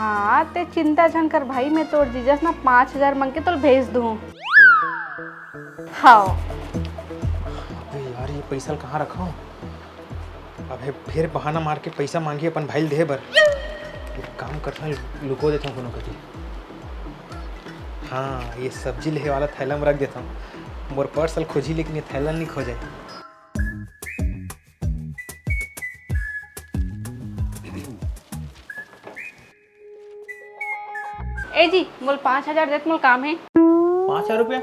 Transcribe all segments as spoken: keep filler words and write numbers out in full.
हाँ, ते चिंता झन कर भाई, मैं तोर जीजा से ना पाँच हजार मांग के तोल भेज दूँ। हाँ। अबे यार, ये पैसा ल कहाँ रखा हूँ? अबे फिर बहाना मार के पैसा मांगी अपन भाई ल देहे बर। एक काम करथन, लुको देथन कोनो कति। हाँ, ये सब्जी लेहे वाला थैला में रख देथन। मोर पर्स ल खोजी, लेकिन ये थैला नहीं खोजे। ए जी, मोल पाँच हजार देत, मोल काम हे। पाँच हजार रुपया?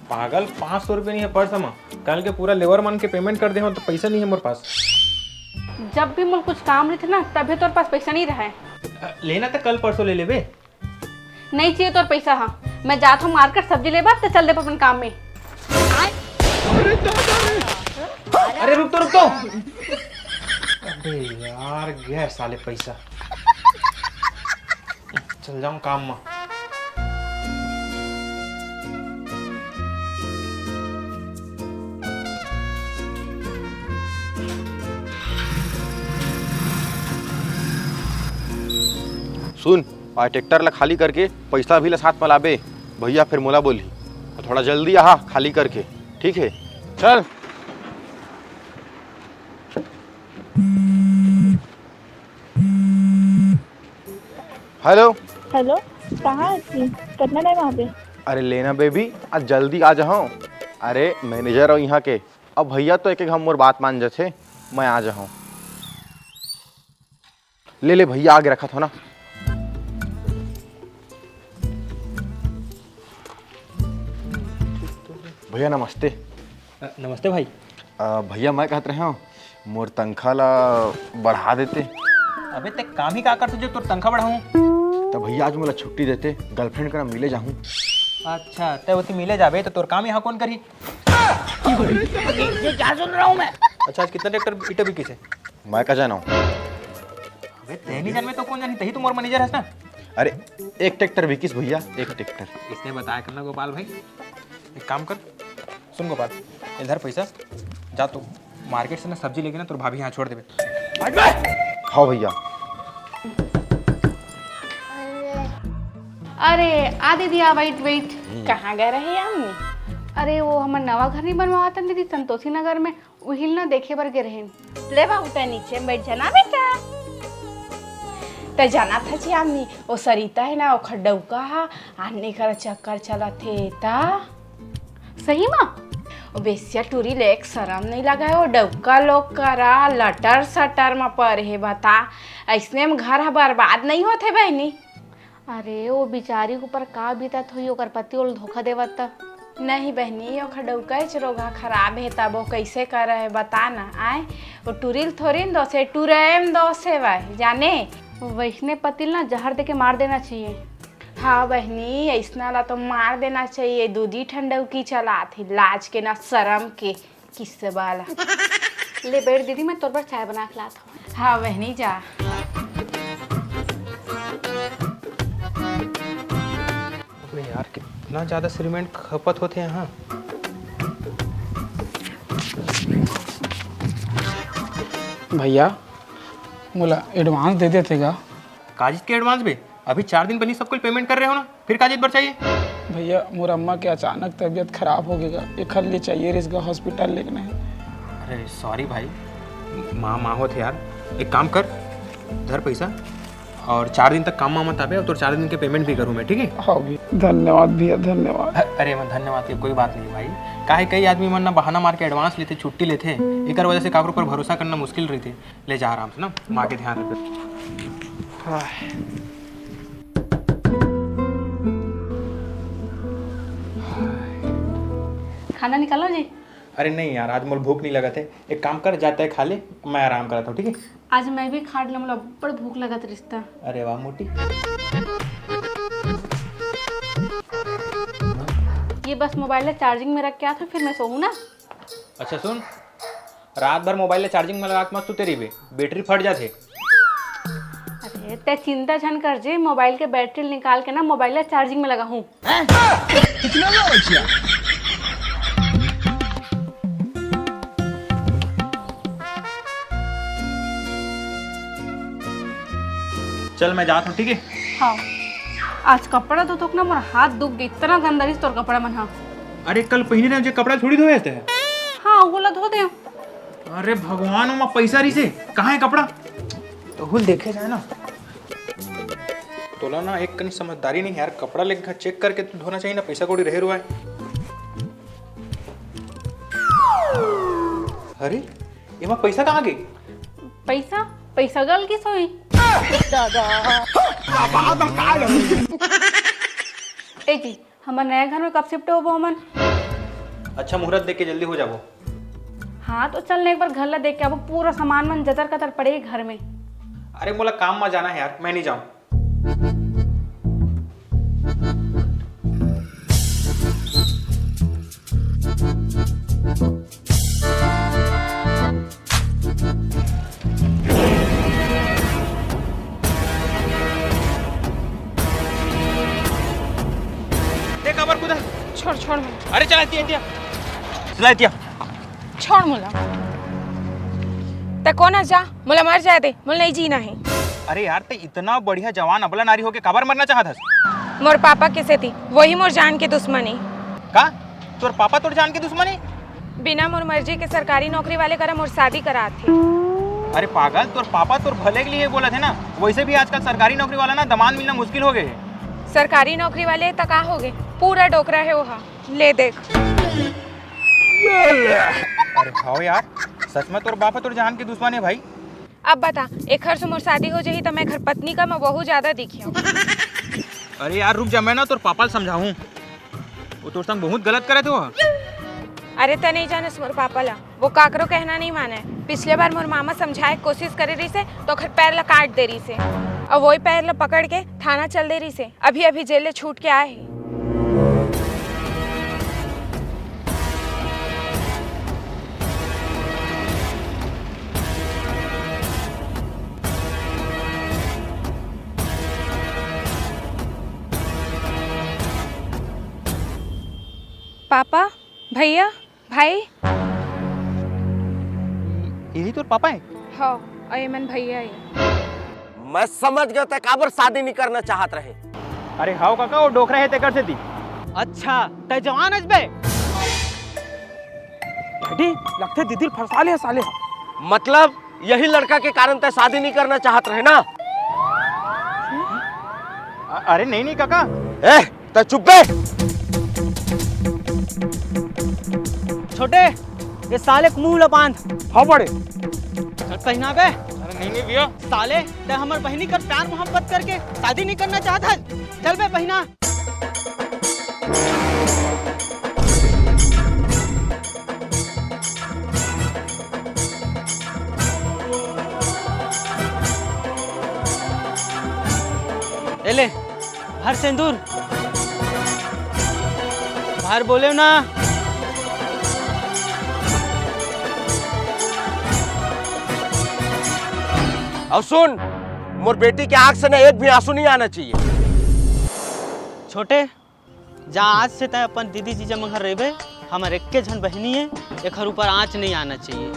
पागल, पाँच सौ रुपया नहीं है पर्स में। कल के पूरा लेबर मन के पेमेंट कर दे हो तो पैसा नहीं है मोर पास। जब भी मोल कुछ काम रहिथे ना, तभी तोर पास पैसा नहीं रहे। अ, लेना तो कल परसों ले लेबे। नहीं चाहिए तोर पैसा हा। मैं जात हूँ मार्केट सब्जी लेबा, तो चल दे अपन काम में। अरे रुक तो, रुक तो। अबे यार, गया साले पैसा। चल जाऊं काम में। सुन, आज ट्रैक्टर ला खाली करके पैसा भी ला साथ में लाबे भैया, फिर मोला बोलही। थोड़ा जल्दी आहा खाली करके, ठीक है? चल। हेलो। हेलो, कहाँ हस? कतना टाइम आबे? अरे लेना बेबी, आज जल्दी आ जाहूँ। अरे मैनेजर हो यहाँ के। अब भैया तो एक एक हम मोर बात मान जाथे, मैं आ जाहूँ। ले ले भैया, आगे रखा था ना। भैया नमस्ते। अ, नमस्ते भाई। अ, भैया मैं कहत रहे हूँ, मोर तनखा ला बढ़ा देते। अबे ते काम ही का करते जो तोर तनखा बढ़ाऊँ? तो भैया आज मोला छुट्टी देते, गर्लफ्रेंड करा मिले जाहूँ। अच्छा, ते ओती मिले जाबे तो तोर काम यहाँ कौन करही? ये, ये क्या सुन रहा हूँ मैं? अच्छा, आज कितना ट्रैक्टर ईटा बिकिस हे? मैं का जानव? अबे ते नहीं जानबे तो कौन जानही, तही तो मोर मैनेजर हस ना। अरे एक ट्रैक्टर बिकिस भैया, एक ट्रैक्टर। इसने बताया करना गोपाल भाई। एक काम कर, सुन गोपाल, इधर पैसा, जा तो मार्केट से ना सब्जी लेके ना तोर भाभी यहाँ छोड़ देबे। हाँ भैया। अरे आ दीदी आ, wait wait। कहाँ गए रहे यार? अरे वो हमर नवा घर नहीं बनवावत हन दीदी संतोषी नगर में, उहिल ना देखे बर गे रहेन। ले बाबू, तै नीचे में बैठ जाना बेटा। तै जाना था जी आमनी, ओ सरिता है ना, ओखर डउका हा, आने कर चक्कर चलत हे ता। सही मा? ओ बेसिया टूरी ले एक शरम नहीं लगा है, ओ डउका लोग करा लटर सटर मा परे हे, बता। अइसने में घर हा बर्बाद नहीं होथे बहिनी। अरे, ओ बिचारी के ऊपर का बीतत होही, ओकर पति ओला धोखा देवत त। नहीं बहिनी, ओखर डउकच रोगहा खराब हे, तब ओ कइसे करे हे, बता ना, आय? ओ टूरी ल थोरी न दोष हे, टूरे म दोष हे वह, जाने? वइसने पति ल ना जहर देके मार देना चाहिए। हाँ बहिनी, अइसना ला तो मार देना चाहिए, दू दी ठन डउकी चलात हे, लाज के ना शरम के। किस्से वाला। ले बैठ दीदी, मैं तोर बर चाय बना के लात हूँ। हाँ बहिनी, जा। अबे यार, कितना ज्यादा सीमेंट खपत होथे यहाँ। भैया, मोला एडवांस दे देते गा। काजित के एडवांस बे? अभी चार दिन पहले सब कुछ पेमेंट कर रहे हो ना, फिर काजित बर चाहिए? भैया, मोर अम्मा के अचानक तबीयत खराब हो गया, एखर लिए चाहिए रिस गा, हॉस्पिटल लेगना है। अरे सॉरी भाई, माँ माँ होत हे यार। एक काम कर, धर पैसा और चार दिन तक काम वाम मत आबे, और तोर चार दिन के पेमेंट भी करूँ मैं, ठीक है? हाँ भैया, धन्यवाद भैया, धन्यवाद। अ-, अरे मन धन्यवाद के कोई बात नहीं भाई, काहे कई आदमी मन ना बहाना मार के एडवांस लेथे, छुट्टी लेथे, एकर वजह से काकर ऊपर भरोसा करना मुश्किल रहिथे। ले जा आराम से ना, माँ के ध्यान रख। खाना निकालो जी। अरे नहीं यार, आज मोला भूख नहीं लगत हे। एक काम कर, जा तै खा ले, मैं आराम करत हूँ, ठीक है? आज मैं भी खा डलंव, मोला बड़ भूख लगत रिस ता। अरे वाह मोटी। ये बस मोबाइल ला चार्जिंग में रख के आत हूँ, फिर मैं सोहूँ ना। अच्छा सुन, रात भर मोबाइल ला चार्जिंग में लगा के मत सुते रहिबे, बैटरी फट जाथे। अरे, तै चिंता झन कर जे, मोबाइल के बैटरी निकाल के ना मोबाइल ला चार्जिंग में लगाहूँ। चल, मैं जात हूँ, ठीक है? हाँ, आज कपड़ा धोथों ना, मोर हाथ दुख गे, इतना गंदा रहिस तोर कपड़ा मन हा। अरे, कल पहिने रहे जो कपड़ा थोड़ी धोए थे। हाँ, वो ला धो दे। अरे भगवान, ओमा पैसा रहिसे, कहाँ है कपड़ा? तो हुल देखे जाए ना। तोला ना एक कनी समझदारी नहीं यार, कपड़ा लेके चेक करके तो धोना चाहिए ना, पैसा कौड़ी रहे रुआए। अरे, एमा पैसा कहाँ गे? पैसा? पैसा गल गिस होही। ए जी, हमर नया घर में कब शिफ्ट होबो हमन? अच्छा मुहूर्त देख के जल्दी हो जाबो। हाँ, तो चल ना, एक बार घर ला देख के आबो, पूरा सामान मन जतर कतर पड़े हे घर में। अरे, मोला काम मा जाना है यार, मैं नहीं जाऊँ। देख, काबर कूदा। छोड़, छोड़ मोला। अरे, चला, एतिया, एतिया। चला, एतिया। छोड़ मोला। तैं कोन हस, जा, मोला मर जाए दे, मोला नहीं जीना है। अरे यार, तैं इतना बढ़िया जवान अबला नारी होके काबर मरना चाहत हस? मोर पापा के सेती, वही मोर जान के दुश्मन है। का? तोर पापा तोर जान के दुश्मन है? बिना मोर मर्जी के सरकारी नौकरी वाले करा मोर शादी करात हे। अरे पागल, तोर पापा तोर भले के लिए बोलत हे ना, वैसे भी आजकल सरकारी नौकरी वाला ना दमांद मिलना मुश्किल हो गए है। सरकारी नौकरी वाले त का हो गए, पूरा डोकरा है वो हा। ले देख। अरे हाव यार, सच में तोर बाप ह तोर जान के दुश्मन हे भाई। अब बता, एखर से मोर शादी हो जाही त मैं घर पत्नी का मैं बहुत ज्यादा दिखिया। अरे यार रुक जा, मैं ना तोर पापा ल समझाहूँ, वो तोर संग बहुत गलत करत हे वो। अरे तैं नहीं जानस मोर पापा ला, वो काकरो कहना नहीं माने। पिछले बार मोर मामा समझाए के कोशिश करे रहिसे त ओखर पैर ला काट दे रहिसे, अउ वही पैर ला पकड़ के थाना चल दे रहिसे। अभी अभी जेल ले छूट के आए हे। पापा, भैया, भाई। यही तोर पापा है? हाँ, अउ ये मन भैया है। मैं समझ गया तैं काबर शादी नहीं करना चाहत रहे। अरे हाव काका, वो डोकरा है तेकर सेती। अच्छा, तैं जवान अस बे। डैडी, लगथे दीदी ल फंसा ले साले ह। मतलब यही लड़का के कारण तैं शादी नहीं करना चाहत रहे ना? अ-, अरे नहीं, नहीं काका। ए, तैं चुप बे। छोटे, ये साले के मुंह ला बांध। हाँ बड़े। चल पहिना बे। अरे नहीं, नहीं भैया। साले, तैं हमर बहिनी कर प्यार मोहब्बत करके शादी नहीं करना चाहत हस? चल बे पहिना। ए ले, भर सेंदूर। भर बोले ना। अउ सुन, मोर बेटी के आंख से ना एक भी आंसू नहीं आना चाहिए। छोटे, जा आज से तैं अपन दीदी जीजा मन घर रहिबे, हमर एक्के झन बहिनी हे, एखर ऊपर आंच नहीं आना चाहिए।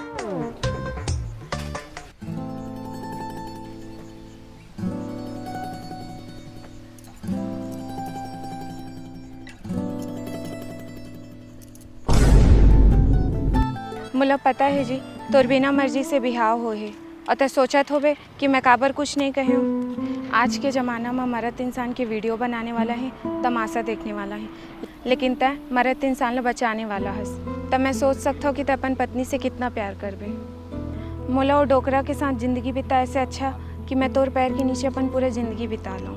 मोला पता हे जी, तोर बिना मर्जी से बिहाव होहे, अउ तैं सोचत होबे कि मैं काबर कुछ नहीं कहेंव। आज के जमाना म मरत इंसान के वीडियो बनाने वाला हे, तमाशा देखने वाला हे, लेकिन तैं मरत इंसान ल बचाने वाला हस। त मैं सोच सकथव कि तैं अपन पत्नी से कितना प्यार करबे। मोला वो डोकरा के साथ जिंदगी बिताए से अच्छा कि मैं तोर पैर के नीचे अपन पूरा जिंदगी बिता लूं।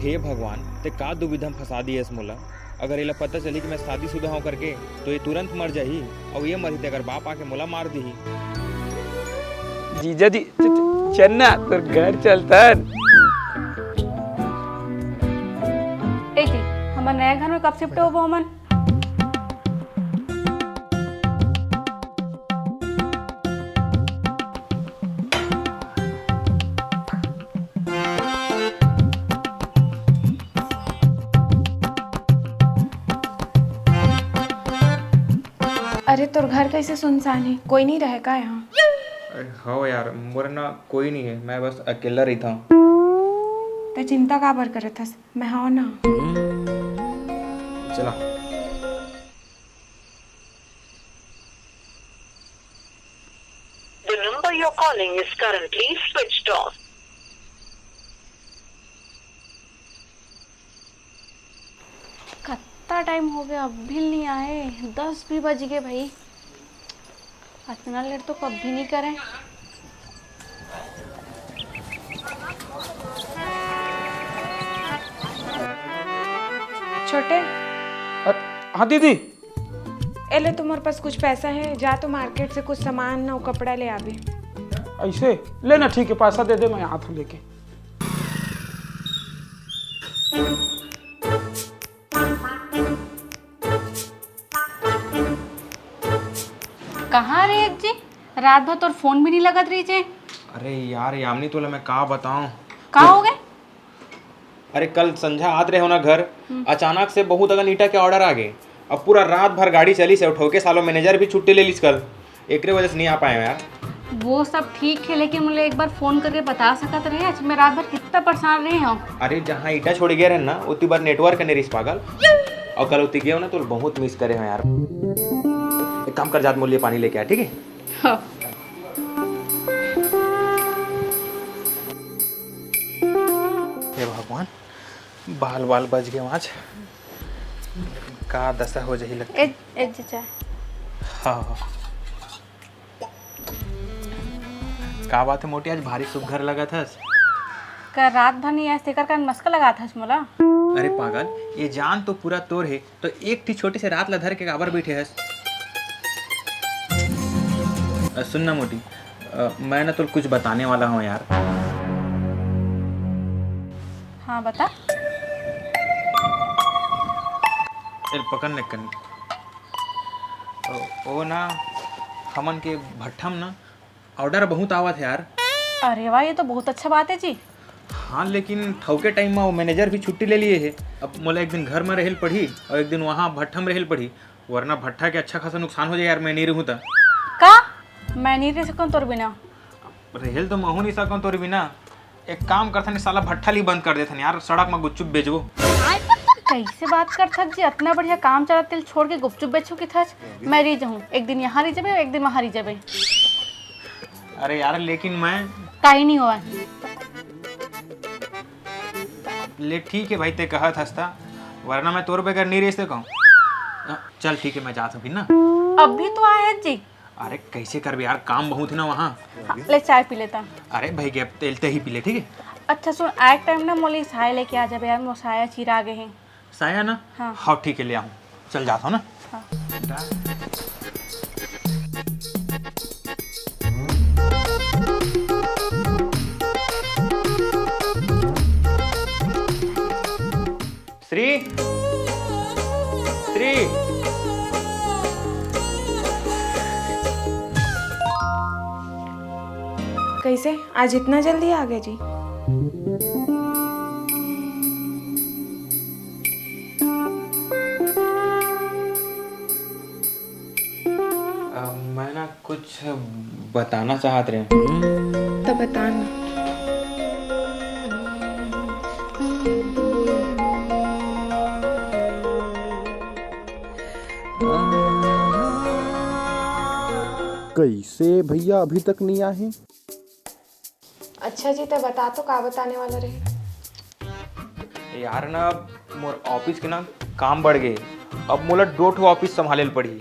हे भगवान, तैं का दुविधा म फंसा दियस मोला। अगर एला पता चली कि मैं शादीशुदा हूँ करके, तो ये तुरंत मर जाही, अउ ये मरही ते अगर बाप आके मोला मार दिही। जीजा जी, च-, च-, चल ना, तोर घर चलथन। ए जी, हमर नया घर में कब शिफ्ट होबो हमन? अरे, तोर घर कैसे सुनसान हे? कोई नहीं रहे का यहाँ? अरे हव यार, मोर ना कोई नहीं है, मैं बस अकेला रहिथंव। त चिंता काबर करत हस, मैं हव ना। चला। The number you're calling is currently switched off. कत्ता टाइम हो गया, अब भी नहीं आए। दस भी बज गए भाई, इतना लेट तो कभी नहीं करे। छोटे। अ, हाँ दीदी। ए ले, तुम्हारे पास कुछ पैसा है, जा तो मार्केट से कुछ सामान अउ कपड़ा ले आबे। ऐसे? ले ना, ठीक है, पैसा दे दे, मैं आत हूँ लेके। कहाँ रे एक जी, रात भर तोर फोन भी नहीं लगत रही जे। अरे यार यामिनी, तोला मैं का बताऊं? का हो गए? अरे, कल संझा आत रहे हो ना घर, हम्म। अचानक से बहुत अकन ईटा के ऑर्डर आ गए। अब पूरा रात भर गाड़ी चलिस हे, ठोके सालो मैनेजर भी छुट्टी ले लिस कल, एकरे वजह से नहीं आ पाए हो यार। वो सब ठीक है, लेकिन मुझे एक बार फोन करके बता सकत रहे, आज मैं रात भर कितना परेशान रहे हूँ। अरे, जहाँ ईटा छोड़े गए रहे ना, उतनी बार नेटवर्क नहीं रहिस पागल, और कल उतनी गए हो ना तो बहुत मिस करे हो यार। एक काम कर, जात मोर लिए पानी लेके आ, ठीक है? हाँ। हे भगवान, बाल बाल बच गए आज। का दशा हो जाही लगता। ए, ए, चाय। हाँ, हाँ। का बात है मोटी, आज भारी सुघर लगत हस। का रात भर नहीं आए, तेकर कारण मस्का लगात हस मोला। अरे पागल, ये जान तो पूरा तोर है, तो एक ठी छोटी से रात ला धर के काबर बैठे हस? अ, सुन ना मोटी, अ, मैं ना तोल कुछ बताने वाला हूँ यार। हाँ, बता। चल, पकड़ ले कन। ओ, ओ ना, हमन के भट्ठा म ना ऑर्डर बहुत आवत है यार। अरे वाह, ये तो बहुत अच्छा बात है जी। हाँ, लेकिन ठौके टाइम में वो मैनेजर भी छुट्टी ले लिए है। अब मोला एक दिन घर में रहेल पड़ी और एक दिन वहाँ भट्ठा में रहेल पड़ी, वरना भट्ठा के अच्छा खासा नुकसान हो जाए यार, मैं नहीं रहूँ तो। का? मैं नहीं रह सकूँ तोर बिना। रहेल तो महू नहीं सकूँ तोर बिना। एक काम करथन, साला भट्ठा ली बंद कर देथन यार, सड़क में गुपचुप बेचबो। कैसे बात करथस जी, इतना बढ़िया काम चलत तेल छोड़ के गुपचुप बेचो किथस? मैं रह जाऊँ, एक दिन यहाँ रह जाबे, एक दिन वहाँ रह जाबे। अरे यार, लेकिन मैं काई नहीं हुआ। ले ठीक है भाई, ते कहत हस ता, वरना मैं तोर बगैर नहीं रह सकूँ। चल ठीक है, मैं जात हूँ फिर ना। अभी तो आए हैं जी। अरे कैसे करबे यार, काम बहुत है ना वहाँ। हाँ, ले चाय पी लेता। अरे भाई, अब तेल ते ही पी ले, ठीक है? अच्छा सुन, आए टाइम ना मोली साया लेके आ जाबे यार, मोर साया चिरा गए हैं। साया ना? हाँ। हाँ ठीक है, ले आऊँ। चल जात हूँ ना। हाँ। श्री, श्री। कैसे आज इतना जल्दी आ गए जी? अ, मैं ना कुछ बताना चाहत रहे। तो बता ना। कैसे भैया अभी तक नहीं आए हैं? अच्छा जी, ते बता तो का बताने वाला रहे? यार ना, मोर ऑफिस के ना काम बढ़ गए, अब मोला दो ठो ऑफिस संभाले ल पड़ही।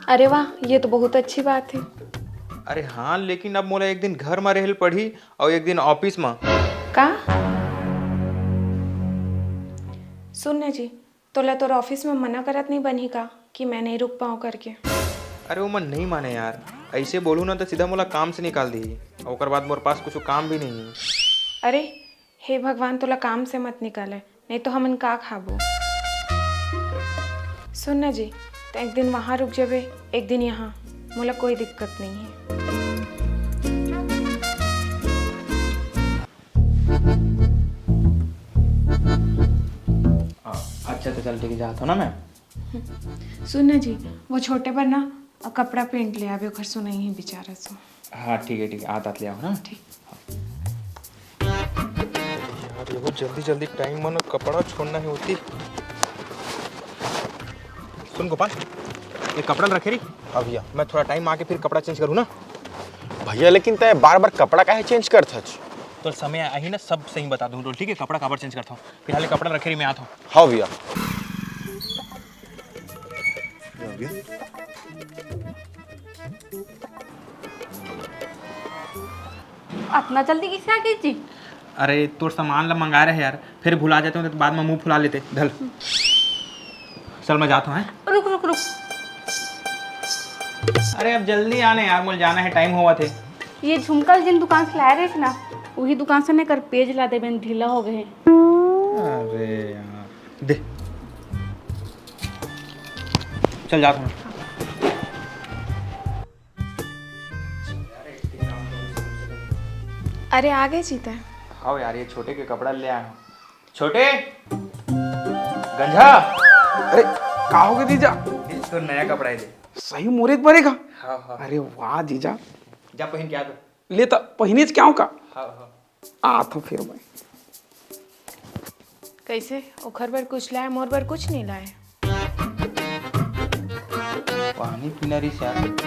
अरे वाह, ये तो बहुत अच्छी बात है। अरे हाँ, लेकिन अब मोला एक दिन घर में रहे ल पड़ही और एक दिन ऑफिस में। का? सुन ना जी, तोला तोर ऑफिस में मना करत नहीं बनही का कि मैं नहीं रुक पाऊँ करके? अरे वो मन नहीं माने यार, ऐसे बोलू ना तो सीधा मोला काम से निकाल दी, और ओकर बाद मोर पास कुछ काम भी नहीं है। अरे हे भगवान, तोला काम से मत निकाले, नहीं तो हमन का खाबो। सुन ना जी, तो एक दिन वहाँ रुक जाबे, एक दिन यहाँ, मोला कोई दिक्कत नहीं है। अच्छा तो चल ठीक है, जात हूँ ना मैं। सुन ना जी, वो छोटे पर ना अउ कपड़ा पेंट ले आबे, ओखर सुनई हे बेचारा सो। हाँ, ठीक है, ठीक है, आत आत ले आव ना। ठीक। यार, एगो जल्दी जल्दी टाइम मन कपड़ा छोड़ना हे होती। सुन गोपाल, ये कपड़ा रखे रही। हाँ भैया, मैं थोड़ा टाइम आके फिर कपड़ा चेंज करूँ ना। भैया, लेकिन तय बार बार कपड़ा काहे चेंज करत हच? तो समय आही ना, सब सही बता दूँ तो, ठीक है? कपड़ा काबर चेंज करता हूँ, फिलहाल ये कपड़ा रखे रही, मैं आता हूँ। हाँ भैया। अतना जल्दी किसे आ गई जी? अरे, तोर सामान ला मंगाए रहे यार, फिर भुला जाते हो तो बाद में मुंह फुला लेते। धल, चल, मैं जाता हूँ, हैं? रुक, रुक, रुक। अरे, अब जल्दी आने यार, मोल जाना है, टाइम होवत हे। ये झुमका जिन दुकान से लाए रहे ना, वही दुकान से ना कर पेज ला देबे, ढीला हो गए। अरे यार, दे, चल जाता हूँ। अरे, आ गए जीता। हाँ यार, ये छोटे के कपड़ा ले आया हूँ। छोटे, गंजा। अरे, का हो गए जीजा? ये तो नया कपड़ा है, दे। सही मोरे बर का? हाँ, हाँ। अरे वाह जीजा। जा पहिन के आ तो। ले त पहिने च के आऊँ का? हाँ, हाँ। आत हूँ फिर मैं। कैसे? ओखर बर कुछ लाए, मोर बर कुछ नहीं लाए। पानी पीना रही शायद।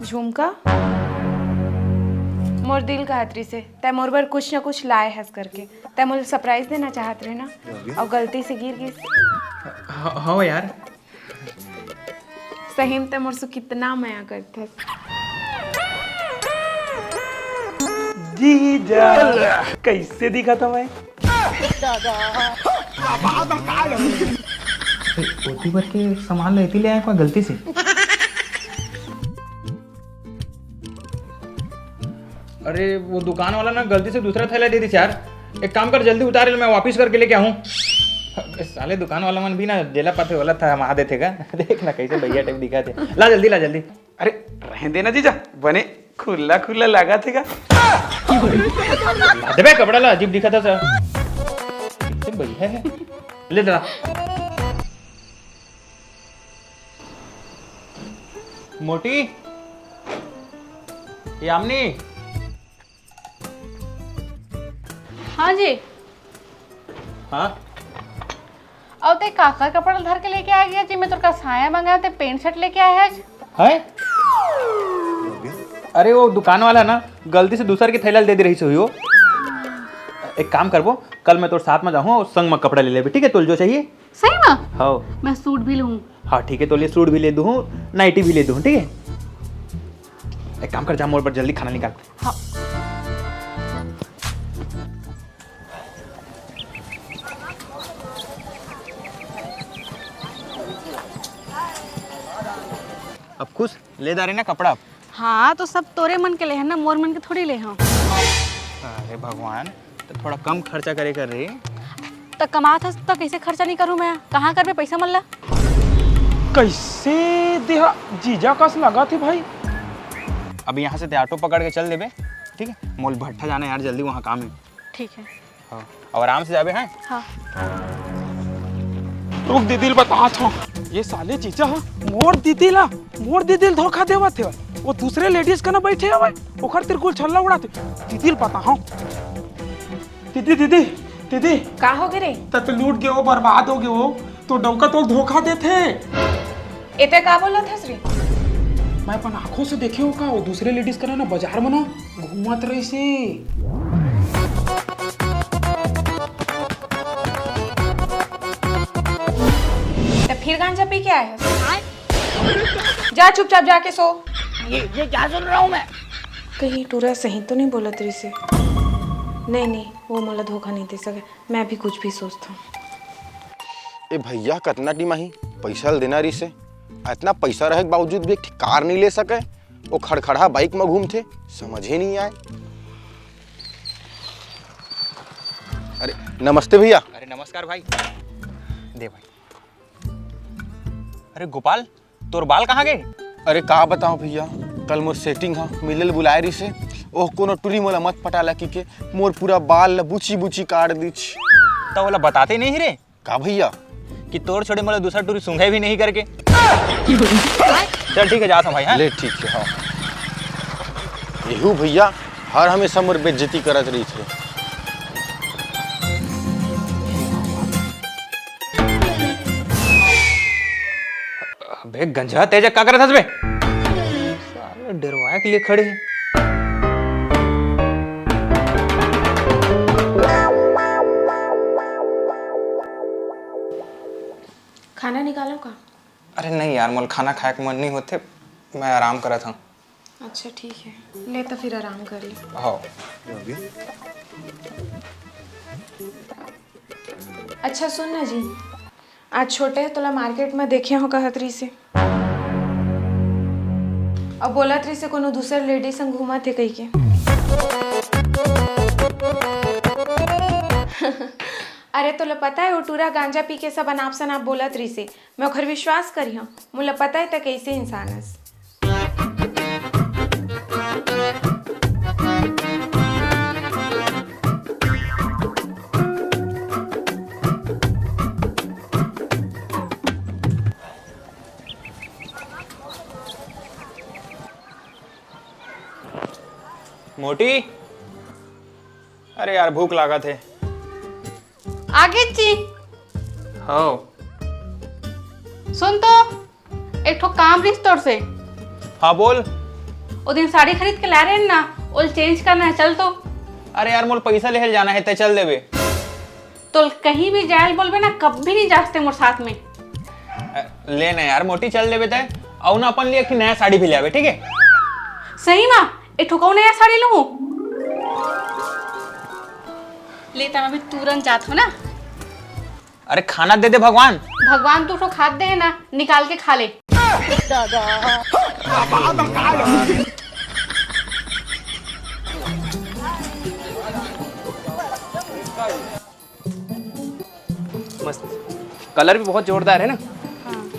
झुमका, मोर दिल कहत रिसे, तै मोर बर कुछ न कुछ लाए हस करके। तै मोला सरप्राइज देना चाहत रहे ना, अउ गलती से गिर गिस। ह-, हो यार। सही में तै मोर से कितना मया करथस। जीजा, कैसे दिखत हवं मैं? ओती बर के सामान लेती ले आए कोई गलती से। अरे, वो दुकान वाला ना गलती से दूसरा थैला दे दिस यार। एक काम कर, जल्दी उतार ले, मैं वापस करके लेके आऊँ। साले दुकान वाला मन भी ना जेला पाथे वाला था, हम आ देथे का। देख ना कैसे भैया टाइप दिखाथे। ला जल्दी, ला जल्दी। अरे, रहने देना जीजा, बने खुला खुला लगा थे का। ला देबे कपड़ा ला, अजीब दिखा था सर। कैसे भैया है? ले ला। मोटी, यामिनी। हाँ जी। हाँ? अउ ते काकर कपड़ा धर के लेके आ गया जी? मैं तोर का साया मंगाया, ते पैंट शर्ट लेके आया है आज। है? अरे वो दुकान वाला ना गलती से दूसर के थैला दे दे रही सो हो। एक काम करबो, कल मैं तोर साथ में जाहूँ और संग में कपड़ा ले लेबे, ठीक है? तोल जो चाहिए। सही में? हाँ। मैं सूट भी लूँ। हाँ ठीक है, तोल ये सूट भी ले दूँ, नाइटी भी ले दूँ, ठीक है? एक काम कर, जा मोर बर जल्दी खाना निकाल। हाँ। अब खुश ले दारे ना कपड़ा। हाँ, तो सब तोरे मन के ले है ना, मोर मन के थोड़ी ले हूँ। अरे भगवान, तो थोड़ा कम खर्चा करे कर रही। तो कमात हस तो कैसे खर्चा नहीं करूँ मैं? कहाँ करबे पैसा मन ला? कैसे देहा जीजा कस लगा थे भाई। अब यहाँ से ते ऑटो पकड़ के चल देबे, ठीक है? मोल भट्ठा जाना है यार, जल्दी वहाँ काम है। ठीक है। हाँ, और आराम से जाबे, हैं? हाँ। रुक दीदी ल बतात हूँ, ये साले जीजा ह मोर दीदी ला, मोर दीदी ल धोखा देवत हे। वो दूसरे लेडीज कना बैठे हवय, ओखर तिर गुलछल्ला उड़ात हे। दीदी ल बतात हूँ। दीदी, दीदी, दीदी। का हो गे रे? त तो लूट गे हो, बर्बाद हो गे हो, तो डौका तो धोखा देथे। एते का बोलत हस रे? मैं अपन आँखों से देखे हो का, वो दूसरे लेडीज करा ना बाजार में ना घूमत रहिसे। त फिर गांजा पी के आए हस? जा चुपचाप जाके सो। ये, ये क्या सुन रहा हूँ मैं? कहीं टूरा सही तो नहीं बोलत रहिसे? नहीं, नहीं, वो मोला धोखा नहीं दे सके। मैं भी कुछ भी सोचता हूँ। ए भैया, कतना टीम आही, पैसा ल देना रिसे, इतना पैसा रहे के बावजूद भी एक ठी कार नहीं ले सके, वो खड़खड़ा बाइक में घूमथे, समझे नहीं आए। अरे नमस्ते भैया। अरे नमस्कार भाई। दे भाई। अरे गोपाल, तोर बाल कहाँ गे? अरे का बताओ भैया, कल मोर सेटिंग ह, मिले ल बुलाए रिसे, ओह कोनो टूरी मोला मत पटा ला कहिके मोर पूरा बाल ल बुची बुची काट दिस। त ओला बताते नहीं रे? का भैया? कि तोर छोड़े मोला दूसरा टूरी सूंघे भी नहीं करके। चल ठीक है, जात हूँ भाई, हाँ? ले ठीक है, हाँ। एहू भैया हर हमेशा मोर बेइज्जती करत रहिथे। अबे गंजा, तेजा का करत हस बे? साले डरवाए के लिए खड़े हैं। खाना निकालो का? अरे नहीं यार, मोला खाना खाए के मन नहीं होथे, मैं आराम करत हूँ। अच्छा ठीक है, ले तो फिर आराम कर ले। हाँ। अच्छा सुन ना जी, आज छोटे ह तोला मार्केट में देखे हो कहत रहिसे। अब बोलत रहिसे कोनो दूसर लेडी संग घूमत हे कहिके। अरे तोला पता है वो टूरा गांजा पी के सब अनाप शनाप बोलत रहिसे, मैं ओखर विश्वास करिहूँ। मोला पता है त कैसे इंसान हस। मोटी, अरे यार, भूख लागत हे। आगे जी। हो। सुन तो, एक ठो काम रिस तोर से। हाँ, बोल। ओ दिन साड़ी खरीद के ला रहे ना, ओल चेंज करना है, चल तो। अरे यार, मोल पैसा लेहल जाना है, ते चल देबे। तो कहीं भी जायल बोलबे ना, कभी नहीं जास्ते मोर साथ में। अ, ले ना यार, मोटी चल देबे ते। अउ ना अपन लिए एक ठो नया साड़ी भी ले आवे, ठीक है? सही मा, एक ठो कौन नया साड़ी लूँ? ले, त मैं भी तुरंत जात हूँ ना। अरे खाना दे दे भगवान। भगवान तू तो खाद दे है ना, निकाल के खा ले। मस्त, कलर भी बहुत जोरदार है ना। हाँ।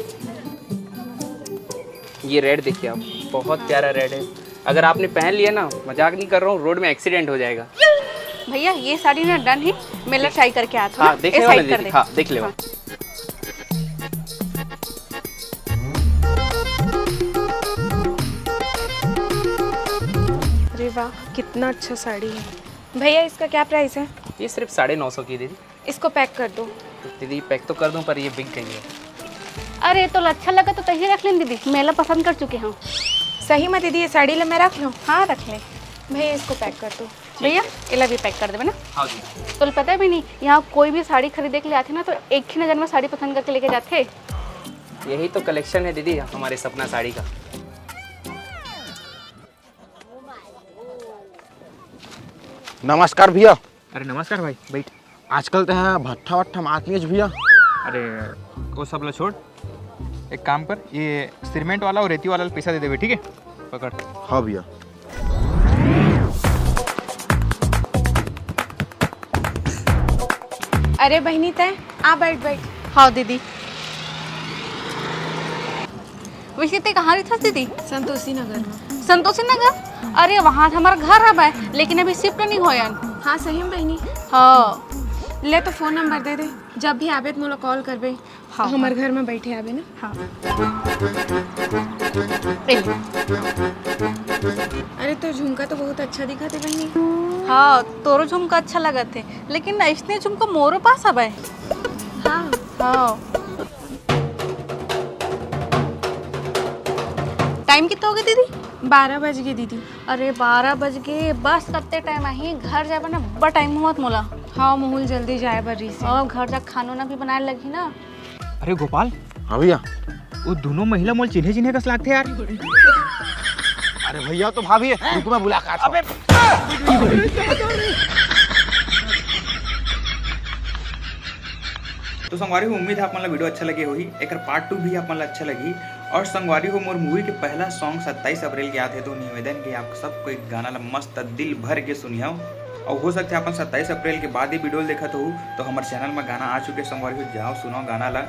ये रेड देखिए आप, बहुत प्यारा रेड है। अगर आपने पहन लिया ना, मजाक नहीं कर रहा हूँ, रोड में एक्सीडेंट हो जाएगा। भैया, ये साड़ी ना डन है, मैं ला ट्राई करके आती हूँ। हाँ, देख ये लेवा साइड ना कर दीदी, दे। हाँ, देख लेवा। हाँ। अरे वाह, कितना अच्छा साड़ी है। भैया, इसका क्या प्राइस है? ये सिर्फ साढ़े नौ सौ की दीदी। इसको पैक कर दो। दीदी, पैक तो कर दूं, पर ये बिक गई है। अरे, तो अच्छा लगा तो तही रख लें दीदी, मैं ला पसंद कर चुके हूँ। सही में दीदी, ये साड़ी ला मैं रख लूँ? हाँ, रख ले। भैया, इसको पैक कर दो। भैया, एला भी पैक कर देबे ना। हाँ दीदी। तो पता है भी नहीं, यहाँ कोई भी साड़ी खरीदे के लिए आथे ना, तो एक ही नज़र में साड़ी पसंद करके लेके जाथे। यही तो कलेक्शन है दीदी, हमारे सपना साड़ी का। नमस्कार भैया। अरे नमस्कार भाई, बैठ। आजकल ते हा भट्ठा वट्ठा मारत नहीं भैया। अरे वो सब ला छोड़, एक काम कर, ये सीमेंट वाला और रेती वाला ला पैसा दे देबे, ठीक है? पकड़। हाँ भैया। अरे बहिनी, तय आ, बैठ बैठ। हाँ दीदी। वैसे ते कहाँ रहिथस दीदी? संतोषी नगर में। संतोषी नगर? अरे वहाँ तो हमारा घर हवय, लेकिन अभी शिफ्ट नहीं होयन। हाँ सही में बहिनी। हाँ। ले तो फोन नंबर दे दे, जब भी आबे तो मोला कॉल करबे। हाँ, तो हमारे हाँ। घर में बैठे आबे ना। हाँ। ए। अरे तो झुमका तो बहुत अच्छा दिखत हे बहिनी। हाँ, तोरो झुमका अच्छा लगत हे, लेकिन ऐसने झुमका मोरो पास हवय। हाँ। हाँ। टाइम कितना हो गया दीदी? बारह बज गए दीदी। अरे बारह बज गए, बस कत्ते टाइम आही, घर जाए बर ना बड़ा टाइम होवत मोला। हाँ, महूँ ल जल्दी जाए बर रहिस हे। और घर जा खाना ना भी बनाए लगही ना। अरे गोपाल। हाँ भैया। वो दोनों महिला मोल चिन्हे चिन्हे कस लागथे यार। अरे भैया, तो भाभी है, रुको मैं बुला के आता हूँ। अबे। तो संगवारी हो, उम्मीद है आप मन ला वीडियो अच्छा लगे होही, एकर पार्ट टू भी आप मन ला अच्छा लगही। और संगवारी हो, मोर मूवी के पहला सॉन्ग सत्ताईस अप्रैल के आत हे, तो निवेदन के आप सब कोई गाना ला मस्त दिल भर के सुनियाओ। और हो सकथे अपन सत्ताईस अप्रैल के बाद ये वीडियो देखत हो, तो हमर चैनल में गाना आ चुके संगवारी हो, जाओ सुनाओ गाना ला।